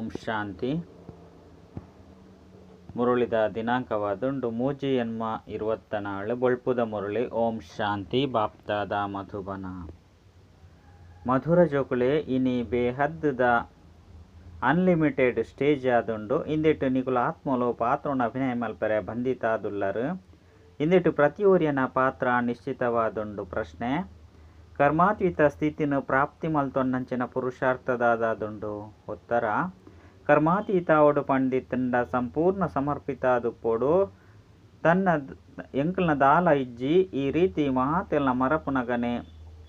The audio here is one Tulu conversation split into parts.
ಓಂ ಶಾಂತಿ. ಮುರುಳಿದ ದಿನಾಂಕವಾದುಂಡು 3/8/24 ಬೊಳ್ಪುದ ಮುರುಳಿ. ಓಂ ಶಾಂತಿ. ಬಾಪ್ದಾದ ಮಧುಬನ. ಮಧುರ ಜೋಕುಲೆ ಇನಿ ಬೇಹದ್ದ ಅನ್ಲಿಮಿಟೆಡ್ ಸ್ಟೇಜ್ ಆದುಂಡು. ಇಂದೆಟ್ ನಿಕುಲು ಆತ್ಮಲು ಪಾತ್ರನ ಅಭಿನಯ ಮಲ್ಪರೆ ಬಂಧಿತಾದುಲ್ಲರು. ಇಂದೆಟ್ ಪ್ರತಿಯೊರಿಯನ ಪಾತ್ರ ನಿಶ್ಚಿತವಾದುಂಡು. ಪ್ರಶ್ನೆ: ಕರ್ಮಾತೀತ ಸ್ಥಿತಿನ ಪ್ರಾಪ್ತಿ ಮಲ್ತೊನ್ನಂಚಿನ ಪುರುಷಾರ್ಥದಾದುಂಡು. ಉತ್ತರ: ಕರ್ಮಾತೀತಾವಡು ಪಂಡಿತಂಡ ಸಂಪೂರ್ಣ ಸಮರ್ಪಿತಾದುಪ್ಪೋಡು. ತನ್ನ ಎಂಕಲ್ನ ದಾಲ ಇಜ್ಜಿ ಈ ರೀತಿ ಮಾತೆಲ್ನ ಮರಪುನಗನೆ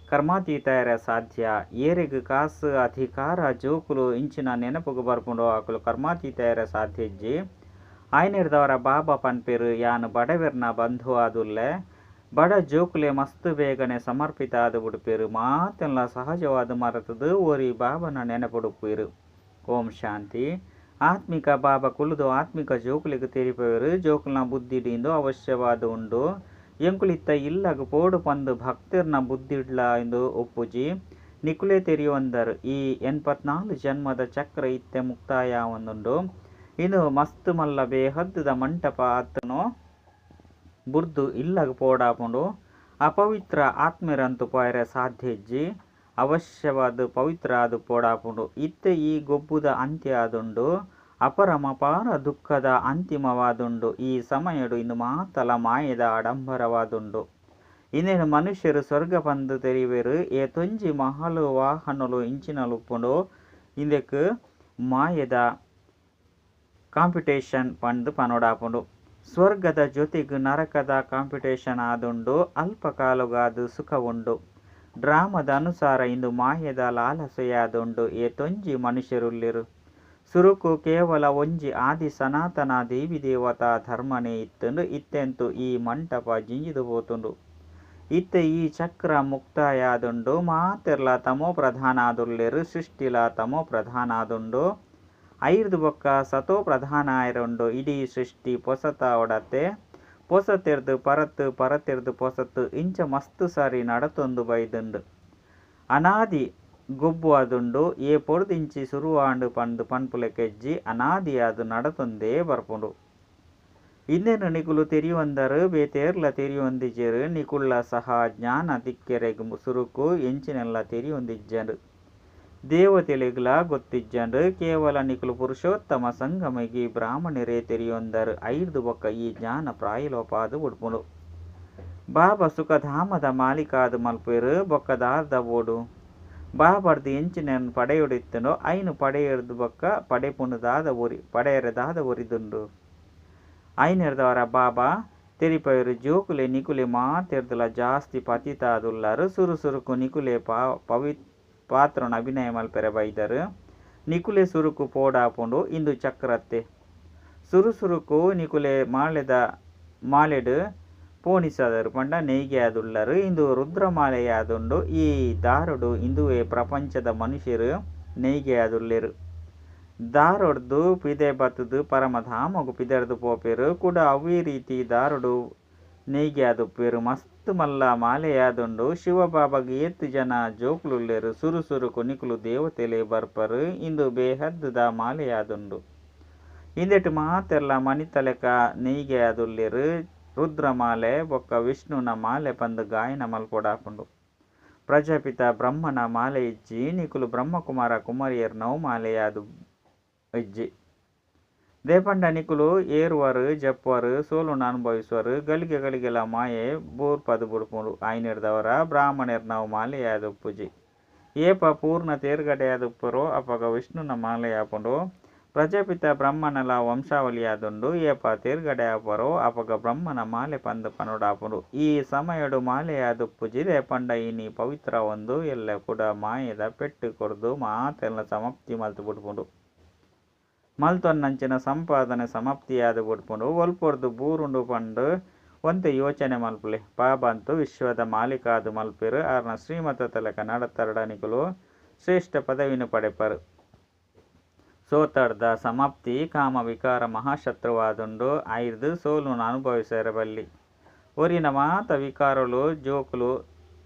ಕರ್ಮಾತೀತಾಯರ ಸಾಧ್ಯ. ಏರೆಗ್ ಕಾಸು ಅಧಿಕಾರ ಜೋಕುಲು ಇಂಚಿನ ನೆನಪುಗು ಬರ್ಪುಂಡು ಅಕುಲು ಕರ್ಮಾತೀತಾಯರ ಸಾಧ್ಯ ಇಜ್ಜಿ. ಆಯ್ನೆರ್ದವರ ಬಾಬಾ ಪನ್ಪೇರು ಯಾನ್ ಬಡವೆರ್ನ ಬಂಧು ಆದುಲ್ಲೆ. ಬಡ ಜೋಕುಲೆ ಮಸ್ತ್ ಬೇಗನೆ ಸಮರ್ಪಿತ ಆದು ಬಿಡ್ಪೇರು. ಮಾತೆಲ್ಲ ಸಹಜವಾದ ಮರತದು ಓರಿ ಬಾಬನ ನೆನಪುಡುಪ್ಪೇರು. ಓಂ ಶಾಂತಿ. ಆತ್ಮಿಕ ಬಾಬಾ ಕುಲುದು ಆತ್ಮಿಕ ಜೋಕುಲಿಗೆ ತೆರಿಪವೇರು. ಜೋಕುಲ್ನ ಬುದ್ಧಿಡಿಂದು ಅವಶ್ಯವಾದ ಉಂಡು. ಎಂಕುಲಿತ್ತ ಇಲ್ಲಗ್ ಪೋಡು ಪಂದು ಭಕ್ತರ್ನ ಬುದ್ಧಿಡ್ಲ ಇಂದು ಒಪ್ಪುಜಿ. ನಿಕುಲೇ ತೆರಿಯೊಂದರ್. ಈ 84 ಜನ್ಮದ ಚಕ್ರ ಇತ್ತೆ ಮುಕ್ತಾಯ ಒಂದುಂಡು. ಇಂದು ಮಸ್ತ್ ಮಲ್ಲ ಬೇಹದ್ದುದ ಮಂಟಪ ಆತನು ಬುರ್ದು ಇಲ್ಲಗ್ ಪೋಡಾಪುಂಡು. ಅಪವಿತ್ರ ಆತ್ಮರಂತು ಪೋಯರೆ ಸಾಧ್ಯ ಇಜ್ಜಿ. ಅವಶ್ಯವಾದ ಪವಿತ್ರ ಆದು ಪೋಡಾಪುಂಡು. ಇತ್ತೆ ಈ ಗೊಬ್ಬುದ ಅಂತ್ಯ ಆದುಂಡು. ಅಪರಮಪಾರ ದುಃಖದ ಅಂತಿಮವಾದುಂಡು. ಈ ಸಮಯಡು ಇಂದು ಮಾತಲ ಮಾಯದ ಆಡಂಬರವಾದುಂಡು. ಇಂದೇನು ಮನುಷ್ಯರು ಸ್ವರ್ಗ ಪಂದು ತೆರಿವೇರು. ಏತೊಂಜಿ ಮಹಲು ವಾಹನಲು ಇಂಚಿನಲು ಉಪ್ಪುಂಡು. ಇಂದೆಕ್ ಮಾಯದ ಕಾಂಪಿಟೇಷನ್ ಪಂದು ಪನೋಡಾಪುಂಡು. ಸ್ವರ್ಗದ ಜೊತೆಗೆ ನರಕದ ಕಾಂಪಿಟೇಷನ್ ಆದುಂಡು. ಅಲ್ಪ ಕಾಲಗಾದು ಸುಖ ಉಂಡು. ಡ್ರಾಮದ ಅನುಸಾರ ಇಂದು ಮಾಯದ ಲಾಲಸೆಯಾದುಂಡು. ಏತೊಂಜಿ ಮನುಷ್ಯರುಲ್ಲೇರು. ಸುರುಕು ಕೇವಲ ಒಂಜಿ ಆದಿ ಸನಾತನ ದೇವಿ ದೇವತಾ ಧರ್ಮನೇ ಇತ್ತುಂಡು. ಇತ್ತೆಂತು ಈ ಮಂಟಪ ಜಿಂಜಿದು ಪೋತುಂಡು. ಇತ್ತೆ ಈ ಚಕ್ರ ಮುಕ್ತಾಯ ಆದುಂಡು. ಮಾತೆರ್ಲ ತಮೋ ಪ್ರಧಾನ ಆದುಲ್ಲೇರು. ಸೃಷ್ಟಿಲ ತಮೋ ಪ್ರಧಾನ ಆದುಂಡು. ಐರ್ದು ಬೊಕ್ಕ ಸತೋ ಪ್ರಧಾನ ಆಯರುಂಡು. ಇಡೀ ಸೃಷ್ಟಿ ಪೊಸತ ಒಡತೆ ಪೊಸತೆರ್ದು ಪರತ್ ಪರತೆರ್ದು ಪೊಸತ್ ಇಂಚ ಮಸ್ತ್ ಸಾರಿ ನಡತೊಂದು ಬೈದುಂಡು. ಅನಾದಿ ಗೊಬ್ಬು ಆದುಂಡು. ಏ ಪೊರ್ದಿಂಚಿ ಸುರುವಾಂಡು ಪಂದು ಪನ್ಪುಲೆ ಕೆಜ್ಜಿ ಅನಾದಿಯಾದು ನಡತೊಂದೇ ಬರ್ಪುಂಡು. ಇಂದೆನು ನಿಕುಲು ತೆರಿಯೊಂದರು ಬೇತೇರ್ಲ ತೆರಿಯೊಂದಿಜೆರು. ನಿಕುಳ್ಳ ಸಹ ಜ್ಞಾನ ತಿಕ್ಕೆರೆಗ್ ಸುರುಕು ಎಂಚಿನೆಲ್ಲ ತೆರಿಯೊಂದಿಜ್ಜಂಡು. ದೇವತೆಲೆಗ್ಲಾ ಗೊತ್ತಿಜ್ಜಂಡು. ಕೇವಲ ನಿಕುಲು ಪುರುಷೋತ್ತಮ ಸಂಗಮಗಿ ಬ್ರಾಹ್ಮಣರೇ ತೆರಿಯೊಂದರು. ಐರ್ದು ಬೊಕ್ಕ ಈ ಜ್ಞಾನ ಪ್ರಾಯಲೋಪಾದು ಬುಡ್ಪುಂಡು. ಬಾಬಾ ಸುಖಧಾಮದ ಮಾಲೀಕಾದು ಮಲ್ಪೇರು. ಬೊಕ್ಕ ದಾದ ಬೋಡು. ಬಾಬಾರ್ದು ಎಂಚಿನ ಪಡೆಯೊಡಿತ್ತುಂಡೋ ಐನು ಪಡೆಯರ್ದು ಬೊಕ್ಕ ಪಡೆಪುಂಡು ದಾದ ಒರಿ ಪಡೆಯರೆ ದಾದ ಒರಿದುಂಡು. ಐನೆರ್ದವರ ಬಾಬಾ ತೆರಿಪವೇರು ಜೋಕುಲೆ ನಿಕುಲೆ ಮಾತೆರ್ದಲ ಜಾಸ್ತಿ ಪತಿತಾದುಲ್ಲಾರು. ಸುರು ಸುರುಕು ನಿಕುಲೆ ಪವಿ ಪಾತ್ರನ ಅಭಿನಯ ಮಲ್ಪೆರೆ ಬೈದರು. ನಿಕುಲೆ ಸುರುಕು ಪೋಡಾಪುಂಡು. ಇಂದು ಚಕ್ರತ್ತೆ. ಸುರು ಸುರುಕು ನಿಕುಲೆ ಮಾಲೆದ ಮಾಲೆಡ್ ಪೋಣಿಸದರು ಪಂಡ ನೇಯ್ಗೆ ಆದುಲ್ಲರು. ಇಂದು ರುದ್ರಮಾಲೆಯಾದುಂಡು. ಈ ದಾರುಡು ಇಂದುವೇ ಪ್ರಪಂಚದ ಮನುಷ್ಯರು ನೇಯ್ಗೆ ಆದುಲ್ಲೇರು. ದಾರೊಡ್ದು ಪಿದೆ ಬತ್ತುದು ಪರಮಧಾಮಗು ಪಿದರ್ದು ಪೋಪೇರು. ಕೂಡ ಅವೇ ರೀತಿ ದಾರುಡು ನೇಯ್ಗೆ ಆದುಪ್ಪೇರು. ಮಸ್ತ್ ಮಲ್ಲ ಮಾಲೆಯಾದುಂಡು. ಶಿವಬಾಬಾಗ್ ಏತ್ ಜನ ಜೋಕುಲುಲ್ಲೇರು. ಸುರು ಸುರುಕು ನಿಕುಲು ದೇವತೆಲೆ ಬರ್ಪರು. ಇಂದು ಬೇಹದ್ದುದ ಮಾಲೆಯಾದುಂಡು. ಇಂದೆಟ್ ಮಾತೆರ್ಲ ಮಣಿತಲೆಕ ನೇಯ್ಗೆ ಆದುಲ್ಲೇರು. ರುದ್ರಮಾಲೆ ಬೊಕ್ಕ ವಿಷ್ಣುನ ಮಾಲೆ ಪಂದು ಗಾಯನ ಮಲ್ಪೊಡಾಪುಂಡು. ಪ್ರಜಾಪಿತ ಬ್ರಹ್ಮನ ಮಾಲೆ ಇಜ್ಜಿ. ನಿಕುಲು ಬ್ರಹ್ಮಕುಮಾರ ಕುಮಾರಿಯರ್ನವು ಮಾಲೆಯಾದು ಇಜ್ಜಿ. ದೇಪಂಡ ನಿಕುಲು ಏರುವರು ಜಪ್ಪುವರು ಸೋಲುನ ಅನುಭವಿಸುವರು. ಗಳಿಗೆ ಗಳಿಗೆಲ ಮಾಯೆ ಬೂರ್ಪದು ಬುಡ್ಪುಂಡು. ಆಯ್ನೆರ್ದವರ ಬ್ರಾಹ್ಮಣರ್ನವು ಮಾಲೆಯಾದುಪ್ಪುಜಿ. ಏಪ ಪೂರ್ಣ ತೇರ್ಗಡೆಯಾದುಪ್ಪರೋ ಅಪಗ ವಿಷ್ಣುನ ಮಾಲೆಯಾಪುಂಡು. ಪ್ರಜಾಪಿತ ಬ್ರಹ್ಮನಲ ವಂಶಾವಳಿಯಾದುಂಡು. ಏಪ ತೇರ್ಗಡೆ ಆಪರೋ ಅಪಗ ಬ್ರಹ್ಮನ ಮಾಲೆ ಪಂದು ಪನೊಡಾಪುಂಡು. ಈ ಸಮಯಡು ಮಾಲೆಯಾದುಪ್ಪುಜಿ. ದೇಪಂಡ ಇನಿ ಪವಿತ್ರ ಒಂದು ಎಲ್ಲ ಕೂಡ ಮಾಯೆದ ಪೆಟ್ಟು ಕೊರ್ದು ಮಾತೆಲ್ಲ ಸಮಾಪ್ತಿ ಮಲ್ತು ಬುಡ್ಪುಂಡು. ಮಲ್ತೊನ್ನಂಚಿನ ಸಂಪಾದನೆ ಸಮಾಪ್ತಿಯಾದ ಬುಡ್ಪುಂಡು. ಒಲ್ಪೊರ್ದು ಬೂರುಂಡು ಪಂಡು ಒಂತೆ ಯೋಚನೆ ಮಲ್ಪುಲೆ. ಬಾಬಂತು ವಿಶ್ವದ ಮಾಲೀಕಾದು ಮಲ್ಪೇರು. ಆರ್ನ ಶ್ರೀಮತ ತಲಕ ನಡತರಡ ನಿಕುಲು ಶ್ರೇಷ್ಠ ಪದವಿನ ಪಡೆಪರು. ಸೋತಡ್ದ ಸಮಾಪ್ತಿ ಕಾಮ ವಿಕಾರ ಮಹಾಶತ್ರುವಾದುಂಡು. ಐರ್ದು ಸೋಲುನ ಅನುಭವಿಸರ ಬಲ್ಲಿ. ಒರಿನ ಮಾತ ವಿಕಾರಲು ಜೋಕುಲು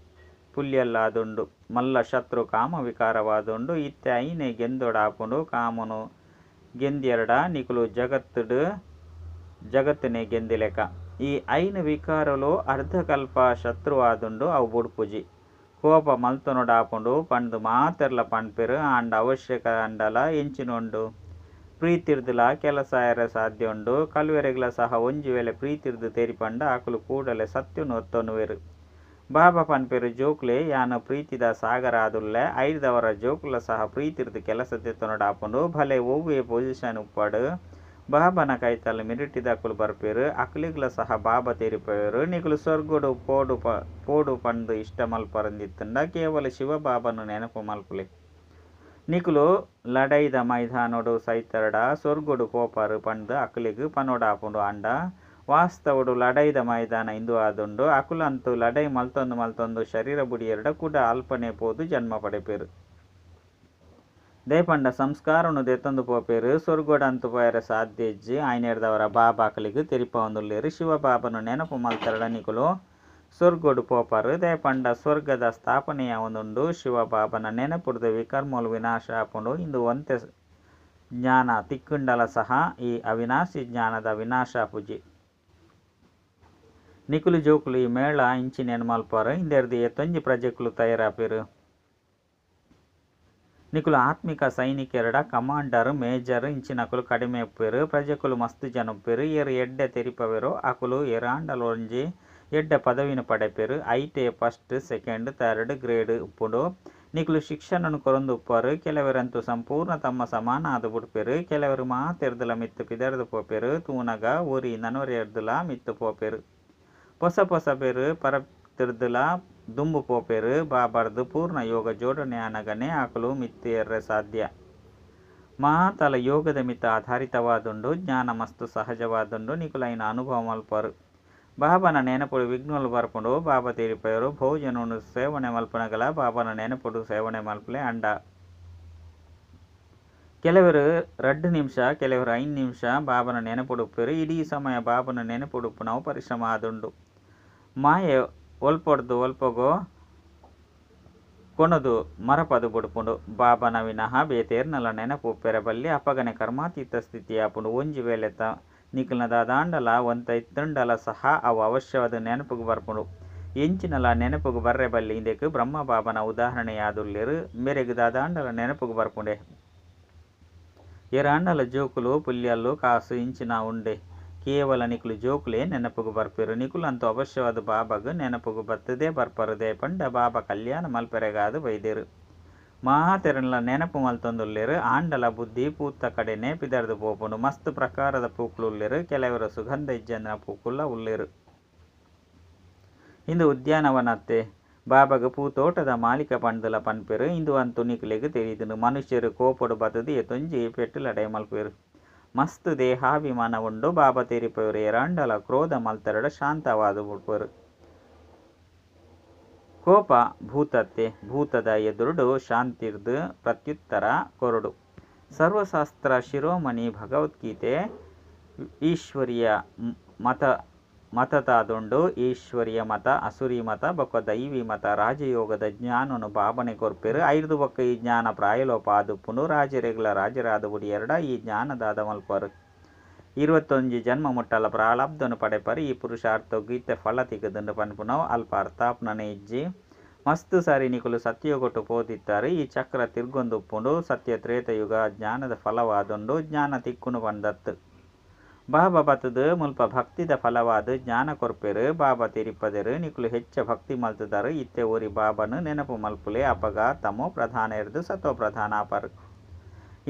ಪುಲ್ಯಲ್ಲಾದುಂಡು. ಮಲ್ಲ ಶತ್ರು ಕಾಮ ವಿಕಾರವಾದುಂಡು. ಇತ್ತೆ ಐನೆ ಗೆಂದೊಡಾಪುಂಡು. ಕಾಮನು ಗೆಂದ್ಯರ್ಡ ನಿಕುಲು ಜಗತ್ತ್ಡ್ ಜಗತ್ತ್ನೇ ಗೆಂದಿಲೆಕ. ಈ ಐನ್ ವಿಕಾರೊಲು ಅರ್ಧಕಲ್ಪ ಶತ್ರು ಆದುಂಡು ಅವು ಬುಡ್ಪುಜಿ. ಕೋಪ ಮಲ್ತೊನೊಡಾಪುಂಡು ಪಂದ್ ಮಾತೆರ್ಲಾ ಪನ್ಪೆರ್ ಆಂಡ ಅವಶ್ಯಕ ಆಂಡಲ ಎಂಚಿನ ಉಂಡು. ಪ್ರೀತಿರ್ದ್ಲಾ ಕೆಲಸ ಆಯೆರೆ ಸಾಧ್ಯ ಉಂಡು. ಕಲ್ವೆರೆಗ್ಲ ಸಹ ಒಂಜಿ ವೇಳೆ ಪ್ರೀತಿರ್ದ್ ತೆರಿಪಾಂಡ ಅಕುಲು ಕೂಡಲೇ ಸತ್ಯನ್ ಒತ್ತೊನುವೆರ್. ಬಾಬಾ ಪನ್ಪೆರ್ ಜೋಕುಲೇ ಯಾನ್ ಪ್ರೀತಿದ ಸಾಗರ ಆದುಲ್ಲೆ. ಐರ್ದಾವರ ಜೋಕುಲ್ಲ ಸಹ ಪ್ರೀತಿರ್ದ್ ಕೆಲಸ ದೆತೊನೊಡಾಪುಂಡು. ಭಲೆ ಒವ್ವೇ ಪೊಸಿಷನ್ ಉಪ್ಪಡ್ ಬಾಬಾನ ಕೈತಲ್ ಮಿಲಿಟರಿದಕುಲು ಬರ್ಪೆರ್. ಅಕ್ಲೆಗ್ಲ ಸಹ ಬಾಬಾ ತೆರಿಪಾವೆರ್. ನಿಕುಲು ಸ್ವರ್ಗಡ್ ಪೋಡು ಪೋಡು ಪಂದ್ ಇಷ್ಟ ಮಲ್ಪರಂದಿತ್ತುಂಡ ಕೇವಲ ಶಿವ ಬಾಬಾನ ನೆನಪು ಮಲ್ಪುಲೆ. ನಿಕುಲು ಲಡಾಯಿದ ಮೈದಾನಡ್ ಸೈತರ್ಡ ಸ್ವರ್ಗಡ್ ಪೋಪರ್ ಪಂದ್ ಅಕ್ಲೆಗ್ ಪನೊಡಾಪುಂಡು. ಆಂಡ ವಾಸ್ತವಡ್ ಲಡಾಯಿದ ಮೈದಾನ ಇಂದು ಆದುಂಡು. ಅಕುಲಂತೂ ಲಡಾಯಿ ಮಲ್ತೊಂದು ಮಲ್ತೊಂದು ಶರೀರ ಬುಡಿಯೆರ್ಡ ಕುಡ ಅಲ್ಪನೆ ಪೋದು ಜನ್ಮ ಪಡೆಪೆರ್. ದಾಯೆ ಪಂಡ ಸಂಸ್ಕಾರನ್ ದೆತೊಂದು ಪೋಪೆರ್. ಸ್ವರ್ಗಡ್ ಅಂತು ಪೋಯೆರೆ ಸಾಧ್ಯ ಇಜ್ಜಿ. ಆಯಿನೆಡ್ದಾವರ ಬಾಬಾ ಅಕ್ಲೆಗ್ ತೆರಿಪಾವೊಂದುಲ್ಲೆರ್. ಶಿವ ಬಾಬಾನ ನೆನಪು ಮಲ್ತರ್ಡ ನಿಕುಲು ಸ್ವರ್ಗಡ್ ಪೋಪರ್. ದಾಯೆ ಪಂಡ ಸ್ವರ್ಗದ ಸ್ಥಾಪನೆಯಾವೊಂದುಂಡು. ಶಿವ ಬಾಬಾನ ನೆನಪುಡ್ದು ವಿಕರ್ಮಲು ವಿನಾಶ ಆಪುಂಡು. ಇಂದು ಒಂತೆ ಜ್ಞಾನ ತಿಕ್ಕುಂಡಲ ಸಹ ಈ ಅವಿನಾಶಿ ಜ್ಞಾನದ ವಿನಾಶ ಆಪುಜಿ. ನಿಕುಲು ಜೋಕುಲು ಈ ಮೇಳ ಇಂಚಿನೆನ್ ಮಲ್ಪುವರ್. ಇಂದೆರ್ದ್ ಏತೊಂಜಿ ಪ್ರಜೆಕುಲು ತಯಾರಾಪೆರ್. ನಿಕುಲು ಆತ್ಮಿಕ ಸೈನಿಕೆರ್ಡ ಕಮಾಂಡರ್, ಮೇಜರ್ ಇಂಚಿನಕುಲು ಕಡಿಮೆ ಉಪ್ಪುವೆರ್. ಪ್ರಜೆಕುಲು ಮಸ್ತ್ ಜನ ಉಪ್ಪುವೆರ್. ಏರ್ ಎಡ್ಡೆ ತೆರಿಪಾವೆರೋ ಅಕುಲು ಏರಾಂಡಲ ಒಂಜಿ ಎಡ್ಡೆ ಪದವಿನ್ ಪಡೆಪೆರ್. ಅಯಿಟೇ ಫಸ್ಟ್, ಸೆಕೆಂಡ್, ಥರ್ಡ್ ಗ್ರೇಡ್ ಉಪ್ಪುಂಡು. ನಿಕುಲು ಶಿಕ್ಷಣನ್ ಕೊರೊಂದು ಉಪ್ಪುವರ್. ಕೆಲವೆರಂತೂ ಸಂಪೂರ್ಣ ತಮ್ಮ ಸಮಾನ ಆದ್ ಬುಡ್ಪೆರ್. ಕೆಲವೆರ್ ಮಾತೆರ್ದಲ ಮಿತ್ತ್ ಪಿದಡ್ದ್ ಪೋಪೆರ್. ತೂನಗ ಒರಿ ನನೊರಿಯರ್ದ್ಲಾ ಮಿತ್ತ್ ಪೋಪೆರ್. ಪೊಸ ಪೊಸಬೆರ್ ಪರತಿರ್ದ್ಲಾ ದುಂಬು ಪೋಪೆರ್. ಬಾಬಾರ್ದ್ ಪೂರ್ಣ ಯೋಗ ಜೋಡಣೆ ಆನಗನೇ ಅಕುಲು ಮಿತ್ತ್ ಏರ್ರೆ ಸಾಧ್ಯ. ಮಾತಲ ಯೋಗದ ಮಿತ್ತ್ ಆಧಾರಿತವಾದುಂಡು. ಜ್ಞಾನ ಮಸ್ತ್ ಸಹಜವಾದುಂಡು. ನಿಕುಲು ಅಯಿನ್ ಅನುಭವ ಮಲ್ಪುವರ್. ಬಾಬಾನ ನೆನಪುಡು ವಿಘ್ನಲು ಬರ್ಪುಂಡು. ಬಾಬಾ ತೆರಿಪಾವೆರ್ ಭೋಜನನ್ ಸೇವನೆ ಮಲ್ಪುನಗಲ ಬಾಬಾನ ನೆನಪುಡು ಸೇವನೆ ಮಲ್ಪುಲೆ. ಆಂಡ ಕೆಲವೆರ್ 2 ನಿಮಿಷ, ಕೆಲವೆರ್ 5 ನಿಮಿಷ ಬಾಬಾನ ನೆನಪುಡು ಉಪ್ಪುವೆರ್. ಇಡೀ ಸಮಯ ಬಾಬಾನ ನೆನಪುಡು ಉಪ್ಪುನವು ಪರಿಶ್ರಮ ಆದುಂಡು. ಮಾಯೆ ಒಲ್ಪೊಡ್ದು ಒಲ್ಪಗೋ ಕೊನೊದು ಮರಪದ್ ಬುಡ್ಪುಂಡು. ಬಾಬಾನ ವಿನಃ ಬೇತೇರ್ನಲ ನೆನಪು ಉಪ್ಪೆರೆ ಬಲ್ಲಿ. ಅಪಗನೆ ಕರ್ಮಾತೀತ ಸ್ಥಿತಿ ಆಪುಂಡು. ಒಂಜಿ ವೇಳೆ ನಿಕಲ್ನ ದಾದಾಂಡಲ ಒಂತೆ ಇತ್ತುಂಡಲ ಸಹ ಅವು ಅವಶ್ಯವಾದ್ ನೆನಪುಗು ಬರ್ಪುಂಡು. ಎಂಚಿನಲ ನೆನಪುಗು ಬರ್ರೆ ಬಲ್ಲಿ. ಇಂದೆಕ್ ಬ್ರಹ್ಮ ಬಾಬಾನ ಉದಾಹರಣೆಯಾದುಲ್ಲೆರ್. ಮೆರೆಗ್ ದಾದಾಂಡಲ ನೆನಪುಗು ಬರ್ಪುಂಡೆ. ಏರಾಂಡಲ ಜೋಕುಲು, ಪುಲ್ಯಲ್ಲು, ಕಾಸ್ ಇಂಚಿನ ಉಂಡೆ. ಕೇವಲ ನಿಕುಲು ಜೋಕುಲೇ ನೆನಪುಗು ಬರ್ಪೆರ್. ನಿಕುಲಂತೂ ಅವಶ್ಯವಾದ್ ಬಾಬಾಗ್ ನೆನಪುಗು ಬತ್ತುದೇ ಬರ್ಪರ್. ದಾಯೆ ಪಂಡ ಬಾಬಾ ಕಲ್ಯಾಣ ಮಲ್ಪೆರೆಗಾದ್ ಬೈದೆರ್. ಮಾತೆರೆನ್ಲ ನೆನಪು ಮಲ್ತೊಂದುಲ್ಲೆರ್. ಆಂಡಲ ಬುದ್ಧಿ ಪೂತ್ತ ಕಡೆನೇ ಪಿದಡ್ದ್ ಪೋಪುಂಡು. ಮಸ್ತ್ ಪ್ರಕಾರದ ಪೂಕುಲು ಉಲ್ಲೆರ್. ಕೆಲವೆರ್ ಸುಗಂಧ ಇಜ್ಜಂದಿನ ಪೂಕುಲ್ಲ ಉಲ್ಲೆರ್. ಇಂದು ಉದ್ಯಾನವನ ಅತ್ತೆ. ಬಾಬಾಗ್ ಪೂತೋಟದ ಮಾಲೀಕ ಪಂಡ್ದಲ ಪನ್ಪೆರ್. ಇಂದು ಅಂತೂ ನಿಕಲೆಗ್ ತೆರಿದುಂಡು. ಮನುಷ್ಯೆರ್ ಕೋಪೊಡು ಬತ್ತುದು ಏತೊಂಜಿ ಪೆಟ್ಟ್ ಲಡಾಯಿ ಮಲ್ಪುವೆರ್. ಮಸ್ತ್ ದೇಹಾಭಿಮಾನ ಉಂಡು. ಬಾಬಾ ತೆರಿಪಾವೆರ್ ಏರಾಂಡಲ ಕ್ರೋಧ ಮಲ್ತೆರ್ಡ ಶಾಂತವಾದ್ ಬುಡ್ಪೆರ್. ಕೋಪ ಭೂತತ್ತೆ. ಭೂತದ ಎದುರುಡು ಶಾಂತಿರ್ದ್ ಪ್ರತ್ಯುತ್ತರ ಕೊರೊಡು. ಸರ್ವಶಾಸ್ತ್ರ ಶಿರೋಮಣಿ ಭಗವದ್ಗೀತೆ ಈಶ್ವರೀಯ ಮತ ಮತತಾದುಂಡು. ಈಶ್ವರೀಯ ಮತ, ಅಸುರಿ ಮತ ಬೊಕ್ಕ ದೈವಿ ಮತ. ರಾಜಯೋಗದ ಜ್ಞಾನನ್ ಬಾಬಾನೆ ಕೊರ್ಪೆರ್. ಐರ್ದ್ ಬೊಕ್ಕ ಈ ಜ್ಞಾನ ಪ್ರಾಯಲೋಪ ಆದುಪ್ಪುಂಡು. ರಾಜೆರೆಗ್ಲಾ ರಾಜೆರಾದ್ ಬುಡಿಯೆರ್ಡ ಈ ಜ್ಞಾನ ದಾದ ಮಲ್ಪುವರ್. 21 ಜನ್ಮ ಮುಟ್ಟಲ ಪ್ರಾರಬ್ಧನ್ ಪಡೆಪರ್. ಈ ಪುರುಷಾರ್ಥಗ್ ಇತ್ತೆ ಫಲ ತಿಕ್ಕುದುಂಡು ಪನ್ಪುನವು ಅಲ್ಪ ಅರ್ಥ ಆಪುನನೇ ಇಜ್ಜಿ. ಮಸ್ತ್ ಸಾರಿ ನಿಕುಲು ಸತ್ಯಯುಗಟ್ ಪೋದಿತ್ತರ್. ಈ ಚಕ್ರ ತಿರ್ಗೊಂದು ಉಪ್ಪುಂಡು. ಸತ್ಯ ತ್ರೇತಾಯುಗ ಜ್ಞಾನದ ಫಲವಾದುಂಡು. ಜ್ಞಾನ ತಿಕ್ಕುನು ಪಂದತ್ತು. ಬಾಬಾ ಬತ್ತುದು ಮುಲ್ಪ ಭಕ್ತಿದ ಫಲವಾದ್ ಜ್ಞಾನ ಕೊರ್ಪೆರ್. ಬಾಬಾ ತೆರಿಪದೆರ್ ನಿಕುಲು ಹೆಚ್ಚ ಭಕ್ತಿ ಮಲ್ತುದರ್. ಇತ್ತೆ ಒರಿ ಬಾಬಾನ ನೆನಪು ಮಲ್ಪುಲೆ. ಅಪಗ ತಮೋ ಪ್ರಧಾನರ್ದ್ ಸತೋ ಪ್ರಧಾನ ಆಪರ್.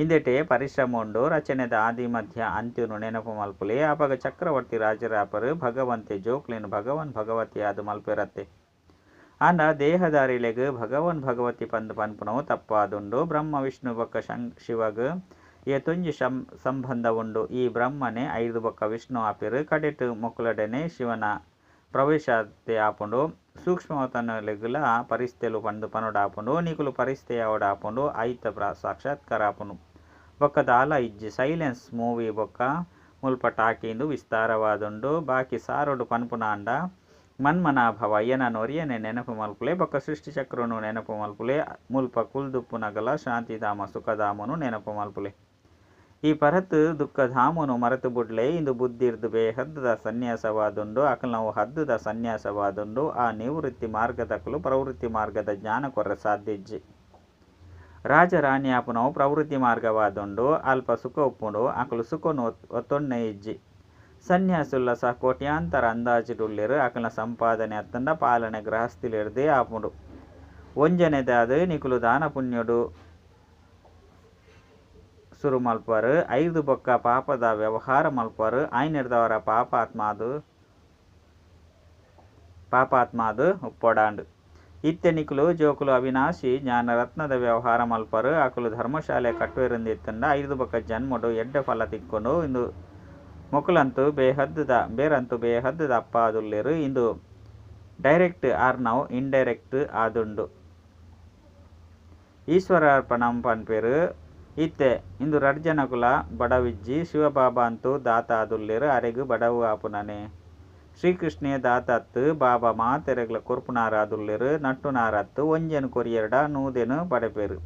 ಇಂದೆಟೇ ಪರಿಶ್ರಮ ಉಂಡು. ರಚನೆದ ಆದಿ ಮಧ್ಯ ಅಂತ್ಯನು ನೆನಪು ಮಲ್ಪುಲೆ. ಅಪಗ ಚಕ್ರವರ್ತಿ ರಾಜರಾಪರ್. ಭಗವಂತೆ ಜೋಕ್ಲೆನ್ ಭಗವಾನ್ ಭಗವತಿಯಾದ್ ಮಲ್ಪೆರತ್ತೆ. ಆಂಡ ದೇಹಧಾರಿಲೆಗ್ ಭಗವಾನ್ ಭಗವತಿ ಪಂದ್ ಪನ್ಪುನವು ತಪ್ಪಾದುಂಡು. ಬ್ರಹ್ಮ ವಿಷ್ಣು ಬೊಕ್ಕ ಶಿವಗ್ ಏತೊಂಜಿ ಸಂಬಂಧ ಉಂಡು. ಈ ಬ್ರಹ್ಮನೇ ಐರ್ದ್ ಬೊಕ್ಕ ವಿಷ್ಣು ಆಪೆರ್. ಕಡೆಟ್ ಮೊಕ್ಲೆಡನೆ ಶಿವನ ಪ್ರವೇಶತೆ ಆಪುಂಡು. ಸೂಕ್ಷ್ಮವತನಲೆಗ್ಲಾ ಫರಿಸ್ತೆಲು ಪಂದ್ ಪನೊಡಾಪುಂಡು. ನಿಕುಲು ಫರಿಸ್ತೆಯಾವೊಡಾಪುಂಡು. ಅಯಿತ ಸಾಕ್ಷಾತ್ಕಾರ ಆಪುಂಡು. ಬೊಕ್ಕ ದಾಲ ಇಜ್ಜಿ. ಸೈಲೆನ್ಸ್ ಮೂವಿ ಬೊಕ್ಕ ಮುಲ್ಪ ಟಾಕಿ ಇಂದು ವಿಸ್ತಾರವಾದುಂಡು. ಬಾಕಿ ಸಾರೊಡು ಪನ್ಪುನಾಂಡ ಮನ್ಮನಾಭವ ಎನನ್ ಒರಿಯನೆ ನೆನಪು ಮಲ್ಪುಲೆ. ಬೊಕ್ಕ ಸೃಷ್ಟಿ ಚಕ್ರನ್ ನೆನಪು ಮಲ್ಪುಲೆ. ಮುಲ್ಪ ಕುಲ್ದುಪ್ಪುನಗಲ ಶಾಂತಿಧಾಮ ಸುಖಧಾಮನು ನೆನಪು ಮಲ್ಪುಲೆ. ಈ ಪರತ್ ದುಃಖಧಾಮೊನು ಮರತ್ ಬುಡ್ಲೆ. ಇಂದು ಬುದ್ಧಿರ್ದ್ ಬೇಹದ್ದ ಸನ್ಯಾಸವಾದುಂಡು. ಅಕಲ್ನವು ಹದ್ದುದ ಸನ್ಯಾಸವಾದುಂಡು. ಆ ನಿವೃತ್ತಿ ಮಾರ್ಗದಕುಲು ಪ್ರವೃತ್ತಿ ಮಾರ್ಗದ ಜ್ಞಾನ ಕೊರ್ರೆ ಸಾಧ್ಯ ಇಜ್ಜಿ. ರಾಜ ರಾಣಿ ಆಪುನವು ಪ್ರವೃತ್ತಿ ಮಾರ್ಗವಾದುಂಡು. ಅಲ್ಪ ಸುಖ ಉಪ್ಪುಂಡು. ಅಕುಲು ಸುಖೊನು ಒತ್ತೊನ್ನೆ ಇಜ್ಜಿ. ಸನ್ಯಾಸಿಲ್ಲ ಸಹ ಕೋಟ್ಯಾಂತರ ಅಂದಾಜಿಡುಲ್ಲೆರ್. ಅಕಲ್ನ ಸಂಪಾದನೆ ಅತ್ತಂಡ ಪಾಲನೆ ಗೃಹಸ್ಥಿಲೆರ್ದೇ ಆಪುಂಡು. ಒಂಜನೆದಾದ್ ನಿಕುಲು ದಾನ ಪುಣ್ಯೊಡು ಸುರು ಮಲ್ಪುವರ್. ಐರ್ದ್ ಬೊಕ್ಕ ಪಾಪದ ವ್ಯವಹಾರ ಮಲ್ಪುವರ್. ಆಯಿನೆಡ್ದಾವರ ಪಾಪಾತ್ಮ ಆದ್ ಉಪ್ಪೊಡಾಂಡ್. ಇತ್ತೆ ನಿಕುಲು ಜೋಕುಲು ಅವಿನಾಶಿ ಜ್ಞಾನ ರತ್ನದ ವ್ಯವಹಾರ ಮಲ್ಪುವರ್. ಅಕುಲು ಧರ್ಮಶಾಲೆ ಕಟ್ಟುವೆರಿಂದಿತ್ತುಂಡ ಐರ್ದ್ ಬೊಕ್ಕ ಜನ್ಮೊಡು ಎಡ್ಡೆ ಫಲ ತಿಕ್ಕುಂಡು. ಇಂದು ಮೊಕುಲಂತೂ ಬೇಹದ್ದುದ ಬೇರಂತೂ ಬೇಹದ್ದುದ ಅಪ್ಪ ಆದುಲ್ಲೆರ್. ಇಂದು ಡೈರೆಕ್ಟ್ ಆರ್ನವು ಇಂಡೈರೆಕ್ಟ್ ಆದುಂಡು. ಈಶ್ವರಾರ್ಪಣಂ ಪನ್ಪೆರ್. ಇತ್ತೆ ಇಂದು ರಡ್ಡ್ ಜನಕುಲ ಬಡವಿಜ್ಜಿ. ಶಿವಬಾಬಾ ಅಂತೂ ದಾತ ಆದುಲ್ಲೆರ್ ಅರೆಗ್ ಬಡವು ಆಪುನನೇ. ಶ್ರೀಕೃಷ್ಣೆ ದಾತ ಅತ್ತ್. ಬಾಬಾ ಮಾತೆರೆಗ್ಲಾ ಕೊರ್ಪುನಾರ್ ಆದುಲ್ಲೆರ್ ನಟ್ಟುನಾರ್ ಅತ್ತ್. ಒಂಜೆನ್ ಕೊರಿಯೆರ್ಡ ನೂದೆನ್ ಪಡೆಪೆರ್.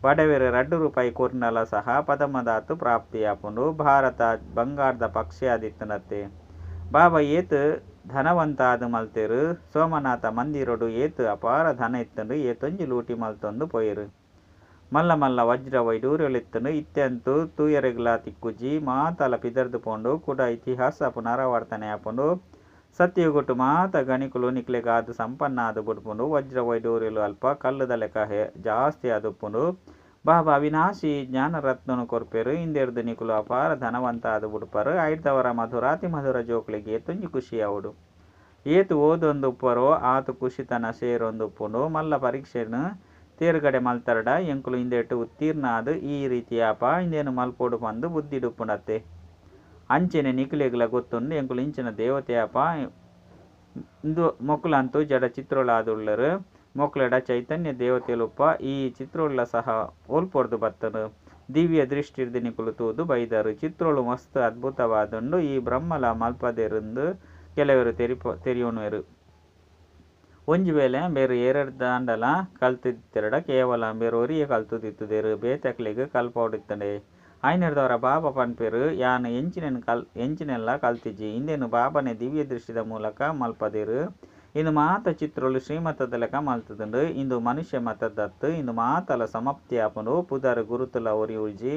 ಬಡವೆರ್ ರಡ್ಡ್ ರೂಪಾಯಿ ಕೊರ್ಂಡಲ ಸಹ ಪದಮಧಾತು ಪ್ರಾಪ್ತಿಯಾಪುಂಡು. ಭಾರತ ಬಂಗಾರ್ದ ಪಕ್ಷಿ ಆದಿತ್ತುಂಡತ್ತೆ. ಬಾಬಾ ಏತ್ ಧನವಂತ ಆದ್ ಮಲ್ತೆರ್. ಸೋಮನಾಥ ಮಂದಿರಡ್ ಏತ್ ಅಪಾರ ಧನ ಇತ್ತುಂಡು ಏತೊಂಜಿ ಲೂಟಿ ಮಲ್ತೊಂದು ಪೋಯೆರ್. ಮಲ್ಲ ಮಲ್ಲ ವಜ್ರ ವೈಡೂರ್ಯಲು ಇತ್ತುಂಡು. ಇತ್ತೆ ಅಂತೂ ತೂಯೆರೆಗ್ಲಾ ತಿಕ್ಕುಜಿ. ಮಾತಲ ಪಿದರ್ದ್ ಪೋಂಡು. ಕುಡ ಇತಿಹಾಸ ಪುನರಾವರ್ತನೆ ಆಪುಂಡು. ಸತ್ಯಯುಗಟ್ ಮಾತ ಗಣಿಕುಲು ನಿಕ್ಲೆಗಾದ್ ಸಂಪನ್ನ ಆದ್ ಬುಡ್ಪುಂಡು. ವಜ್ರ ವೈಡೂರ್ಯಲು ಅಲ್ಪ ಕಲ್ಲುದಲೆಕ ಜಾಸ್ತಿ ಆದುಪ್ಪುಂಡು. ಬಾಬಾ ಅವಿನಾಶಿ ಜ್ಞಾನ ರತ್ನನ್ ಕೊರ್ಪೆರ್. ಇಂದೆರ್ದ್ ನಿಕುಲು ಅಪಾರ ಧನವಂತ ಆದ್ ಬುಡ್ಪರ್. ಐಡ್ದಾವರ ಮಧುರಾತಿ ಮಧುರ ಜೋಕುಲೆಗ್ ಏತೊಂಜಿ ಖುಷಿ ಆವೊಡು. ಏತ್ ಓದೊಂದು ಉಪ್ಪರೋ ಆತ್ ಖುಷಿತನ ಸೇರೊಂದು ಉಪ್ಪುಂಡು. ಮಲ್ಲ ಪರೀಕ್ಷೆನ್ ತೇರ್ಗಡೆ ಮಲ್ತರ್ಡ ಎಂಕುಲು ಇಂದೆಟ್ ಉತ್ತೀರ್ಣ ಆದ್ ಈ ರೀತಿ ಆಪ ಇಂದೆನ್ ಮಲ್ಪೊಡು ಪಂದ್ ಬುದ್ಧಿಡ್ ಉಪ್ಪುಂಡತ್ತೆ. ಅಂಚೆನೆ ನಿಕಲೆಗ್ಲಾ ಗೊತ್ತುಂಡು ಎಂಕುಲು ಇಂಚಿನ ದೇವತೆ ಆಪ. ಇಂದು ಮೊಕುಲಂತೂ ಜಡ ಚಿತ್ರಗಳಾದುಲ್ಲೆರ್. ಮೊಕ್ಲೆಡ ಚೈತನ್ಯ ದೇವತೆಲುಪ್ಪ. ಈ ಚಿತ್ರೊಲ್ಲ ಸಹ ಒಲ್ಪೊರ್ದು ಬತ್ತುಂಡು. ದಿವ್ಯ ದೃಷ್ಟಿರ್ದ್ ನಿಕುಲು ತೂದು ಬೈದರ್. ಚಿತ್ರೊಲು ಮಸ್ತ್ ಅದ್ಭುತವಾದುಂಡು. ಈ ಬ್ರಹ್ಮಲ ಮಲ್ಪದೆರಿಂದ್ ಕೆಲವೆರ್ ತೆರಿಯೊನುವೆರ್. ಒಂಜಿ ವೇಳೆ ಇಂಬೆರ್ ಏರೆಡ್ದಾಂಡಲ ಕಲ್ತಿತ್ತೆರ್ಡ ಕೇವಲ ಇಂಬೆರ್ ಒರಿಯೆ ಕಲ್ತುದಿತ್ತುದೆರ್. ಬೇತೆಕ್ಲೆಗ್ ಕಲ್ಪಾವೊಡಿತ್ತುಂಡೆ. ಆಯಿನೆಡ್ದಾವರ ಬಾಬಾ ಪನ್ಪೆರ್ ಯಾನ್ ಎಂಚಿನೆನ್ಲಾ ಕಲ್ತಿಜಿ. ಇಂದೆನ್ ಬಾಬಾನೆ ದಿವ್ಯ ದೃಷ್ಟಿದ ಮೂಲಕ ಮಲ್ಪದೆರ್. ಇಂದು ಮಾತ ಚಿತ್ರೊಲು ಶ್ರೀಮತದ ಲೆಕ ಮಲ್ತುದುಂಡು. ಇಂದು ಮನುಷ್ಯ ಮತದತ್ತ್. ಇಂದು ಮಾತಲ ಸಮಾಪ್ತಿ ಆಪುಂಡು. ಪುದರ್ ಗುರುತುಲ ಒರಿಯುಜಿ.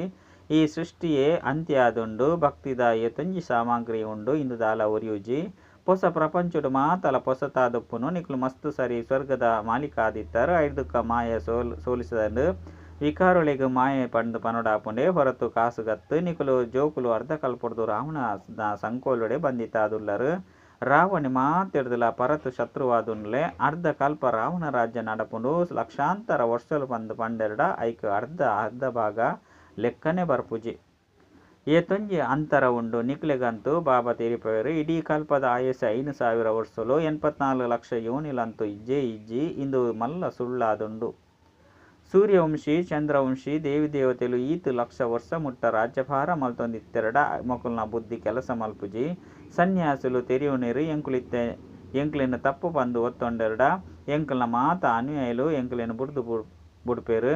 ಈ ಸೃಷ್ಟಿಯೇ ಅಂತ್ಯ ಆದುಂಡು. ಭಕ್ತಿದ ಏತೊಂಜಿ ಸಾಮಗ್ರಿ ಉಂಡು ಇಂದು ದಾಲ ಒರಿಯುಜಿ. ಪೊಸ ಪ್ರಪಂಚಡ್ ಮಾತಲ ಪೊಸತಾದುಪ್ಪುಂಡು. ನಿಕುಲು ಮಸ್ತ್ ಸರಿ ಸ್ವರ್ಗದ ಮಾಲೀಕ ಆದಿತ್ತರ್. ಐಡ್ದುಕ ಮಾಯೆ ಸೋಲಿಸದ್ಂಡ್. ವಿಕಾರೊಲೆಗ್ ಮಾಯೆ ಪಂದ್ ಪನೊಡಾಪುಂಡೇ ಹೊರತು ಕಾಸುಗತ್ತ್. ನಿಕುಲು ಜೋಕುಲು ಅರ್ಧಕಲ್ಪೊಡ್ದು ರಾವಣನ ಸಂಕೋಲೆಡೇ ಬಂಧಿತ ಆದುಲ್ಲರ್. ರಾವಣೆ ಮಾತೆಡ್ದುಲಾ ಪರತ್ ಶತ್ರುವಾದುಲ್ಲೆ. ಅರ್ಧಕಲ್ಪ ರಾವಣ ರಾಜ್ಯ ನಡಪುಂಡು. ಲಕ್ಷಾಂತರ ವರ್ಷೊಲು ಪಂದ್ ಪಂಡೆರ್ಡ ಐಕ್ ಅರ್ಧ ಅರ್ಧ ಭಾಗ ಲೆಕ್ಕನೆ ಬರ್ಪುಜಿ. ಏತೊಂಜಿ ಅಂತರ ಉಂಡು. ನಿಕ್ಲೆಗಂತೂ ಬಾಬಾ ತೆರಿಪಾವೆರ್. ಇಡೀ ಕಲ್ಪದ ಆಯಸ್ಸೇ 5000 ವರ್ಷೊಲು. 84 ಲಕ್ಷ ಯೋನಿಲಂತೂ ಇಜ್ಜೇ ಇಜ್ಜಿ. ಇಂದು ಮಲ್ಲ ಸುಳ್ಳಾದುಂಡು. ಸೂರ್ಯವಂಶಿ, ಚಂದ್ರವಂಶಿ ದೇವಿ-ದೇವತೆಲು ಈತ್ ಲಕ್ಷ ವರ್ಷ ಮುಟ್ಟ ರಾಜ್ಯಭಾರ ಮಲ್ತೊಂದಿತ್ತೆರ್ಡ ಮೊಕಲ್ನ ಬುದ್ಧಿ ಕೆಲಸ ಮಲ್ಪುಜಿ. ಸನ್ಯಾಸಿಲು ತೆರಿಯೊನ್ವೆರ್ ಎಂಕುಲು ಇತ್ತೆ ಎಂಕ್ಲೆನ್ ತಪ್ಪು ಪಂದ್ ಒತ್ತೊಂಡೆರ್ಡ ಎಂಕಲ್ನ ಮಾತ ಅನುಯಾಯಿಲು ಎಂಕ್ಲೆನ್ ಬುಡ್ದು ಬುಡ್ಪೆರ್.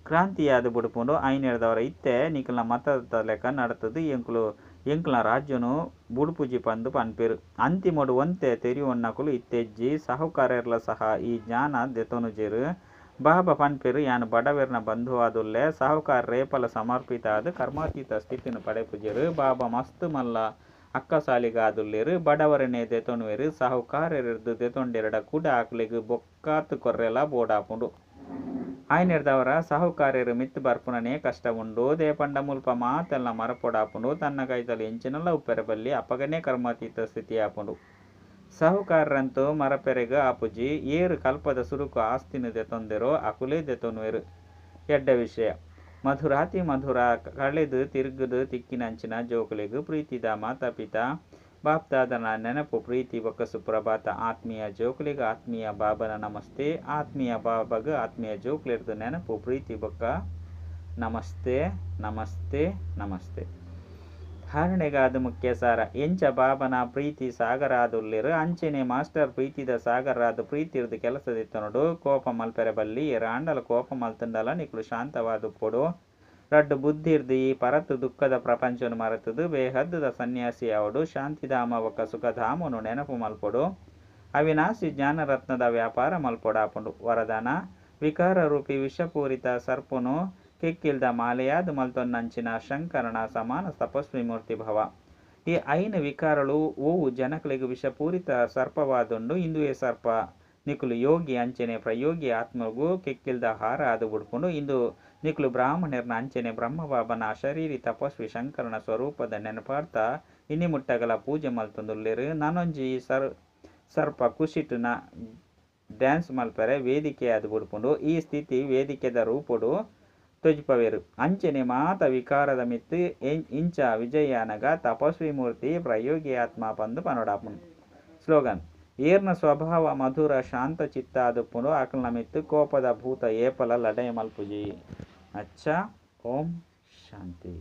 ಕ್ರಾಂತಿಯಾದ್ ಬುಡ್ಪುಂಡು. ಆಯಿನೆಡ್ದಾವರ ಇತ್ತೆ ನಿಕಲ್ನ ಮತದ ಲೆಕ ನಡತುದು ಎಂಕುಲು ಎಂಕಲ್ನ ರಾಜ್ಯನು ಬುಡ್ಪುಜಿ ಪಂದ್ ಪನ್ಪೆರ್. ಅಂತಿಮೊಡು ಒಂತೆ ತೆರಿಯೊನ್ನಕುಲು ಇತ್ತೆ ಇಜ್ಜಿ. ಸಾಹುಕಾರೆರ್ಲ ಸಹ ಈ ಜ್ಞಾನ ದೆತೊನುಜೆರ್. ಬಾಬಾ ಪನ್ಪೆರ್ ಯಾನ್ ಬಡವೆರ್ನ ಬಂಧುವಾದುಲ್ಲೆ. ಸಾಹುಕಾರೆರ್ ಏಪಲ ಸಮರ್ಪಿತ ಆದ್ ಕರ್ಮಾತೀತ ಸ್ಥಿತಿನ್ ಪಡೆಪುಜೆರ್. ಬಾಬಾ ಮಸ್ತ್ ಮಲ್ಲ ಅಕ್ಕಸಾಲಿಗ ಆದುಲ್ಲೆರ್. ಬಡವರೆನೇ ದೆತೊನುವೆರ್. ಸಾಹುಕಾರೆರ್ದ್ ದೆತೊಂಡೆರ್ಡ ಕುಡ ಅಕ್ಲೆಗ್ ಬೊಕ್ಕಾತ್ ಕೊರ್ರೆಲ ಬೋಡಾಪುಂಡು. ಆಯಿನೆಡ್ದಾವರ ಸಾಹುಕಾರೆರ್ ಮಿತ್ತ್ ಬರ್ಪುನನೇ ಕಷ್ಟ ಉಂಡು. ದಾಯೆ ಪಂಡ ಮುಲ್ಪ ಮಾತೆಲ್ನ ಮರಪೊಡಾಪುಂಡು. ತನ್ನ ಕೈತಲ್ ಎಂಚಿನಲ ಉಪ್ಪೆರೆ ಬಲ್ಲಿ. ಅಪಗನೇ ಕರ್ಮಾತೀತ ಸ್ಥಿತಿ ಆಪುಂಡು. ಸಾಹುಕಾರೆರಂತೂ ಮರಪೆರೆಗ್ ಆಪುಜಿ. ಏರ್ ಕಲ್ಪದ ಸುರುಕು ಆಸ್ತಿನ್ ದೆತೊಂದೆರೋ ಅಕುಲೇ ದೆತೊನುವೆರ್. ಎಡ್ಡೆ ವಿಷಯ. ಮಧುರಾತಿ ಮಧುರ ಕಳೆದ್ ತಿರ್ಗುದ್ ತಿಕ್ಕಿನಂಚಿನ ಜೋಕುಲೆಗ್ ಪ್ರೀತಿದ ಮಾತಾ-ಪಿತಾ ಬಾಪ್ದಾದನ ನೆನಪು ಪ್ರೀತಿ ಬೊಕ್ಕ ಸುಪ್ರಭಾತ. ಆತ್ಮೀಯ ಜೋಕುಲೆಗ್ ಆತ್ಮೀಯ ಬಾಬನ ನಮಸ್ತೆ. ಆತ್ಮೀಯ ಬಾಬಗ್ ಆತ್ಮೀಯ ಜೋಕುಲೆರ್ದ್ ನೆನಪು ಪ್ರೀತಿ ಬೊಕ್ಕ ನಮಸ್ತೆ ನಮಸ್ತೆ ನಮಸ್ತೆ. ಧಾರಣೆಗಾದ್ ಮುಖ್ಯ ಸಾರ. ಎಂಚ ಬಾಬನ ಪ್ರೀತಿ ಸಾಗರ ಆದುಲ್ಲೆರ್ ಅಂಚೆನೆ ಮಾಸ್ಟರ್ ಪ್ರೀತಿದ ಸಾಗರಾದ್ ಪ್ರೀತಿರ್ದ್ ಕೆಲಸ ದೆತೊನೊಡು. ಕೋಪ ಮಲ್ಪೆರೆ ಬಲ್ಲಿ. ಏರಾಂಡಲ ಕೋಪ ಮಲ್ತುಂಡಲ ನಿಕುಲು ಶಾಂತವಾದುಪ್ಪೊಡು. ರಡ್ಡ್ ಬುದ್ಧಿರ್ದ್ ಈ ಪರತ್ ದುಃಖದ ಪ್ರಪಂಚನ್ ಮರತ್ ದ್ ಬೇಹದ್ದ್ ದ ಸನ್ಯಾಸಿ ಆವೊಡು, ಶಾಂತಿಧಾಮ ಬೊಕ್ಕ ಸುಖಧಾಮೊನು ನೆನಪು ಮಲ್ಪೊಡು. ಅವಿನಾಶಿ ಜ್ಞಾನ ರತ್ನದ ವ್ಯಾಪಾರ ಮಲ್ಪೊಡಾಪುಂಡು. ವರದಾನ, ವಿಕಾರ ರೂಪಿ ವಿಷಪೂರಿತ ಸರ್ಪೊನು ಕೆಕ್ಕಿಲ್ದ ಮಾಲೆಯಾದ್ ಮಲ್ತೊನ್ನಂಚಿನ ಶಂಕರನ ಸಮಾನ ತಪಸ್ವಿ ಮೂರ್ತಿ ಭವ. ಈ ಐನ್ ವಿಕಾರಲು ಒವು ಜನಕ್ಲೆಗ್ ವಿಷಪೂರಿತ ಸರ್ಪವಾದುಂಡು ಇಂದುವೆ ಸರ್ಪ ನಿಕುಲು ಯೋಗಿ ಅಂಚನೆ ಪ್ರಯೋಗಿ ಆತ್ಮಗ್ ಕೆಕ್ಕಿಲ್ದ ಹಾರ ಆದ್ ಬುಡ್ಪುಂಡು. ಇಂದು ನಿಕುಲು ಬ್ರಾಹ್ಮಣೆರ್ನ ಅಂಚನೆ ಬ್ರಹ್ಮಬಾಬಾನ ಅಶರೀರಿ ತಪಸ್ವಿ ಶಂಕರನ ಸ್ವರೂಪದ ನೆನಪಾರ್ಥ ಇನಿ ಮುಟ್ಟಗಲ ಪೂಜೆ ಮಲ್ತೊಂದುಲ್ಲೆರ್. ನನೊಂಜಿ ಸರ್ಪ ಖುಷಿಟ್ ನ ಡ್ಯಾನ್ಸ್ ಮಲ್ಪರೆ ವೇದಿಕೆಯಾದ್ ಬುಡ್ಪುಂಡು. ಈ ಸ್ಥಿತಿ ವೇದಿಕೆದ ರೂಪೊಡು ತೊಜಿಪವೆರ್. ಅಂಚನೆ ಮಾತ ವಿಕಾರದ ಮಿತ್ತ್ ಇಂಚ ವಿಜಯಾನಗ ತಪಸ್ವಿ ಮೂರ್ತಿ ಪ್ರಯೋಗಿ ಆತ್ಮ ಪಂದ್ ಪನೊಡಾಪುಂಡು. ಸ್ಲೋಗನ್, ಏರ್ನ ಸ್ವಭಾವ ಮಧುರ ಶಾಂತ ಚಿತ್ತ ಆದುಪ್ಪುಂಡು ಅಕಲ್ನ ಮಿತ್ತ್ ಕೋಪದ ಭೂತ ಏಪಲ ಲಡಾಯಿ ಮಲ್ಪುಜಿ. ಅಚ್ಚಾ, ಓಂ ಶಾಂತಿ.